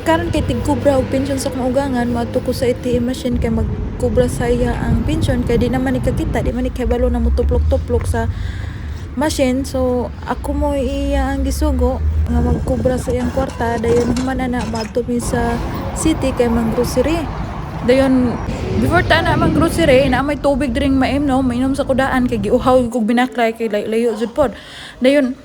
Karon kay tigkubra og pensyon sa akong ugangan, moadto ko sa ATM machine kay magkubra sa iya ang pensyon kay di naman ni kakita, di man ni kahibalo na motuplok-tuplok sa machine. So ako mo iya ang gisugo nga magkubra sa iyang kwarta. Dayon human ana, moadto mi sa city kay mang-grocery. Dayon before ta na mang-grocery, naa may tubig diring maimnom, mainom sa kudaan kay giuhaw kog binaklay kay layo jud pod. Dayon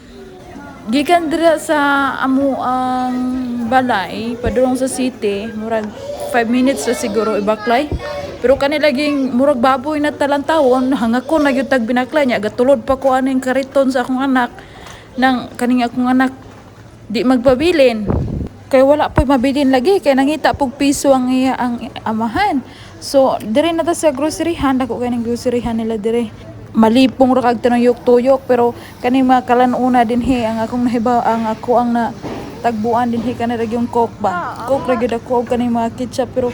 gikan dira sa amo ang balay padulong sa city, murag 5 minutes ra siguro ibaklay. Pero kani laging murag baboy na talantawon, hangakon na gyud tag binaklay nya, gatulod pa ko aning kariton sa akong anak, nang kaning akong anak di magpabilin. Kay wala pa mabilin lagi kay nangita pog piso ang iya ang amahan. So dire na ta sa groceryhan, dako kay ning groceryhan nila dire. Malipong ra kag tinuyok-tuyok, pero kani mga kalan-una dinhi ang akong nahibaw, ang ako ang na tagbuan dinhi, kani ra gyud Coke ba. Coke ra gyud ako og kani mga ketchup, pero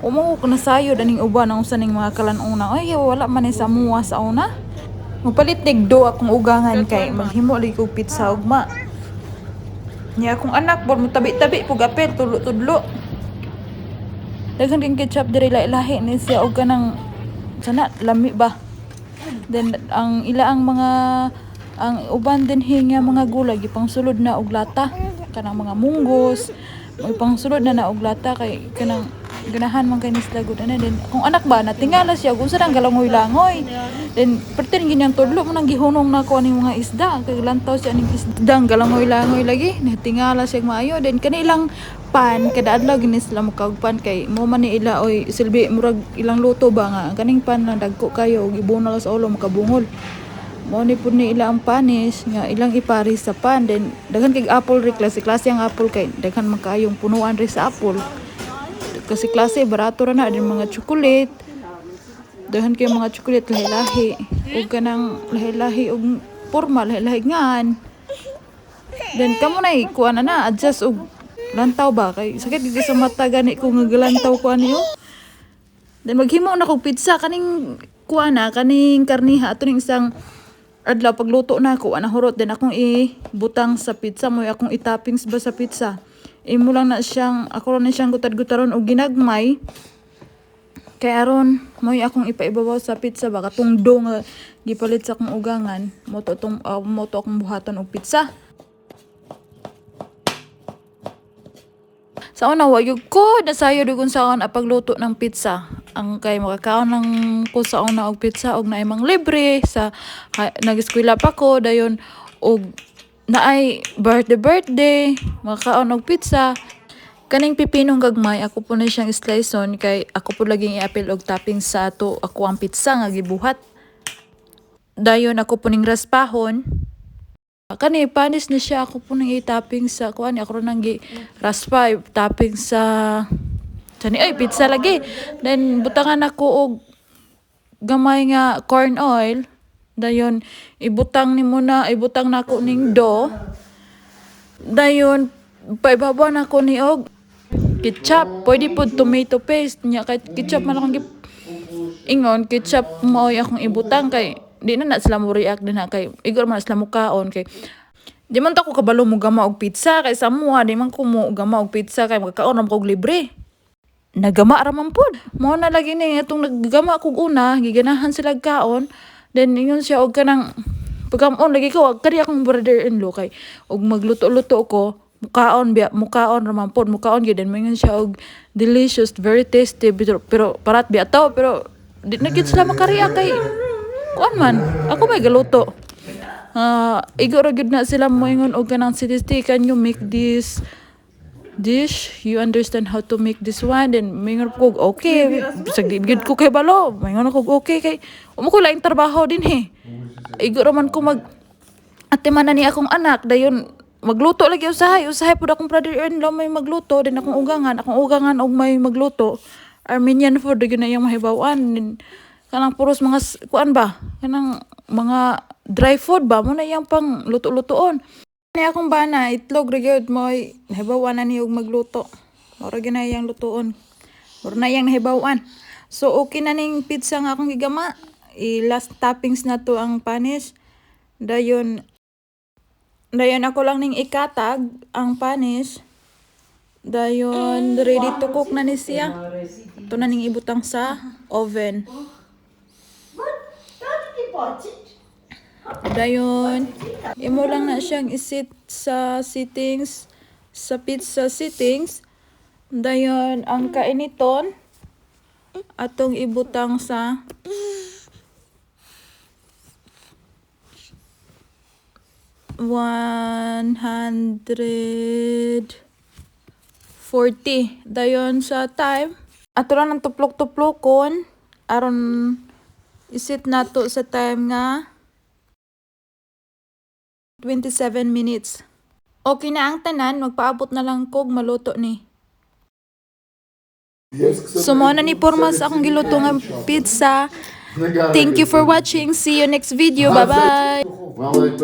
umo ko nasayod aning uban ang usa ning mga kalan-una. Ay, wala man ni sa mua sa una. Mopalit nig do akong ugangan kay maghimo lagi kog pizza ugma. Nya akong anak bor mo tabi-tabi pug apel tulo-tudlo. Daghan king ketchup diri, lahi-lahi ni siya og kanang sana lami ba. Then ang ila ang mga ang uban dinhi nga mga gulay gipangsulod na og lata, kanang mga munggos pangsulod na na og lata kay kanang ganahan man kay ni sila gud ana. Then akong anak ba, natingala siya kung unsa nang galangoy-langoy. Then pertin ginyang tudlo mo nang gihunong nako aning mga isda kay lantaw siya aning isdang galangoy-langoy lagi, natingala siya maayo. Then kanilang pan, kada adlaw gini sila mokaog pan kay mo man ni ila oy silbi, murag ilang luto ba nga kaning pan lang dagko kayo ug ibunol sa ulo makabungol. Mo ni pud ni ila ang panis nga ilang iparis sa pan. Then daghan kay apple ri, klase klase ang apple kay daghan man kaayong punuan ri sa apple kasi klase barato ra na din. Mga chocolate, daghan kay mga chocolate, lahi-lahi ug kanang lahi-lahi og porma, lahi-lahi ngan. Then kamo nay kuan na na adjust og lantaw ba kay sakit gid sa mata gani ko nga galantaw ko ani oh. Then maghimo na kog pizza kaning kuan na kaning karniha ato ning isang adlaw. Pagluto na ako ana hurot, then akong ibutang sa pizza mo, akong i-toppings ba sa pizza. Imo lang na siyang ako lang na siyang gutad-gutaron og ginagmay kay aron mo'y akong ipaibabaw sa pizza ba, katong dough nga gipalit sa akong ugangan mo to tong mo to akong buhaton og pizza. Sa una, wa gyud ko nasayod og unsaon ang pagluto ng pizza. Ang kay makakaon lang ko sa una og pizza og naay mang libre sa nag-eskwela pa ko, dayon og naay birthday birthday makakaon og pizza. Kaning pipinong gagmay, ako po na siyang slice-on kay ako po laging iapil og topping sa ato ako ang pizza nga gibuhat. Dayon ako po ning raspahon. Kani panis na siya, ako po nang i-topping sa kuan, ako ro nang gi raspa topping sa ni ay pizza lagi. Then butangan ako og gamay nga corn oil. Dayon ibutang nimo na, ibutang nako ning dough. Dayon paibabaw nako ni og ketchup. Pwede pod tomato paste nya kahit ketchup man akong ingon, ketchup mao'y akong ibutang kay di na na sila mo react din ha, kay igor man na sila mukaon kay di man ta ko kabalo mo gama og pizza kay sa amoa di man ko mo gama og pizza kay magkakaon ra man kog libre. Nagama ra man pod. Mao na lagi ni atong naggama kog una, giganahan sila kaon. Then ingon siya og kanang pagkaon lagi ko kani akong brother-in-law kay og magluto-luto ko, mukaon biya, mukaon ra man pod, mukaon gyud. Then moingon siya og delicious, very tasty, pero parat biya to, pero di na gyud sila makareact kay kuan man ako may galuto. Ah, igo ra gyud na sila moingon og kanang, "Sister, can you make this dish? You understand how to make this one?" Then moingon ko og okay, bisag di gyud ko kay balo, moingon ako og okay kay amo ko laing trabaho dinhi. Igo ra man ko mag atiman na ni akong anak, dayon magluto lagi usahay, usahay pud akong brother-in-law may magluto, then akong ugangan og may magluto. Armenian food gyud na iyang mahibaw-an. Then kanang puros mga kuan ba, kanang mga dry food ba mo na iyang pang luto-lutoon. Ni akong bana itlog ra gyud mo'y nahibaw-an na ni og magluto. Mao ra gyud na iyang lutoon. Mao na iyang nahibaw-an. So okay na ning pizza nga akong gigama. I-last toppings na to ang panis. Dayon dayon ako lang ning ikatag ang panis. Dayon, ready to cook na ni siya. Ato na ning ibutang sa oven. Dayon, imo lang na siyang iset sa settings, sa pizza settings. Dayon, ang kainiton, atong ibutang sa 140. Dayon sa time, ato lang ang tuplok-tuplokon aron iset nato sa time nga 27 minutes. Okay na ang tanan, magpaabot na lang kog maluto ni. So mao na ni porma sa akong giluto nga pizza. Thank you for watching. See you next video. Bye-bye. Well,